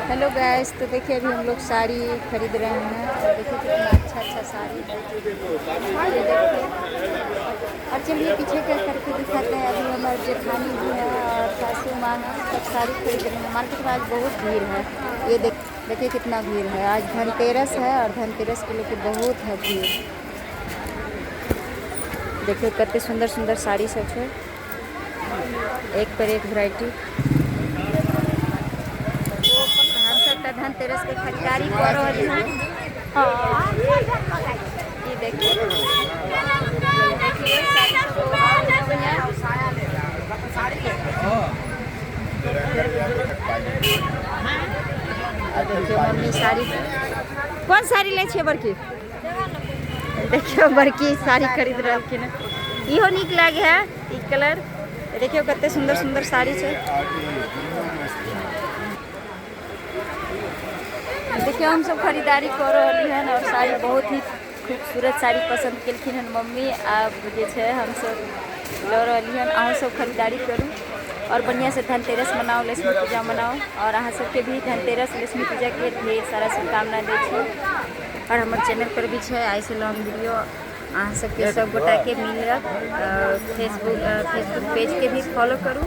Hello guys, तो देखिए अभी हम लोग साड़ी खरीद रहे हैं और देखिए कितना अच्छा अच्छा साड़ी है। ये देखिए। और चलिए पीछे कर करके दिखाते हैं। अभी हमारे जेठानी भी है और सासू माँ है, सब साड़ी खरीद रहे हैं। मार्केट में आज बहुत भीड़ है। ये देखिए कितना भीड़ है। आज धनतेरस है और धनतेरस को लेके बहुत है भीड़। देखिए कते सुंदर सुंदर साड़ी सब है, एक पर एक वैरायटी। हम सब तऽ धनतेरस के खरीदारी कऽ रहल हन। ई देखिए, देखिए साड़ी सब बहुत बढ़िया। देखियो मम्मी साड़ी, कोन साड़ी लै छियै बड़की? देखियो बड़की साड़ी खरीद रहलखिन हन। इहो नीक लागे है ई कलर। देखियो कते सुंदर सुंदर साड़ी छै। देखियो हम सब खरीदारी कऽ रहली हन और साड़ी बहुत ही खूबसूरत साड़ी पसंद केलखिन हन मम्मी। आब जे छै हम सब लऽ रहली हन। अहूँ सब खरीदारी करू और बढ़िया से धनतेरस मनाओ, लक्ष्मी पूजा मनाओ। और अहाँ सबके भी धनतेरस लक्ष्मी पूजा के ढेर सारा शुभकामना दै छी। और हमर चैनल पर भी छै आइ से लॉन्ग वीडियो, अहाँ सबके सब गोटाके मिलत। फेसबुक पेज के भी फॉलो करू।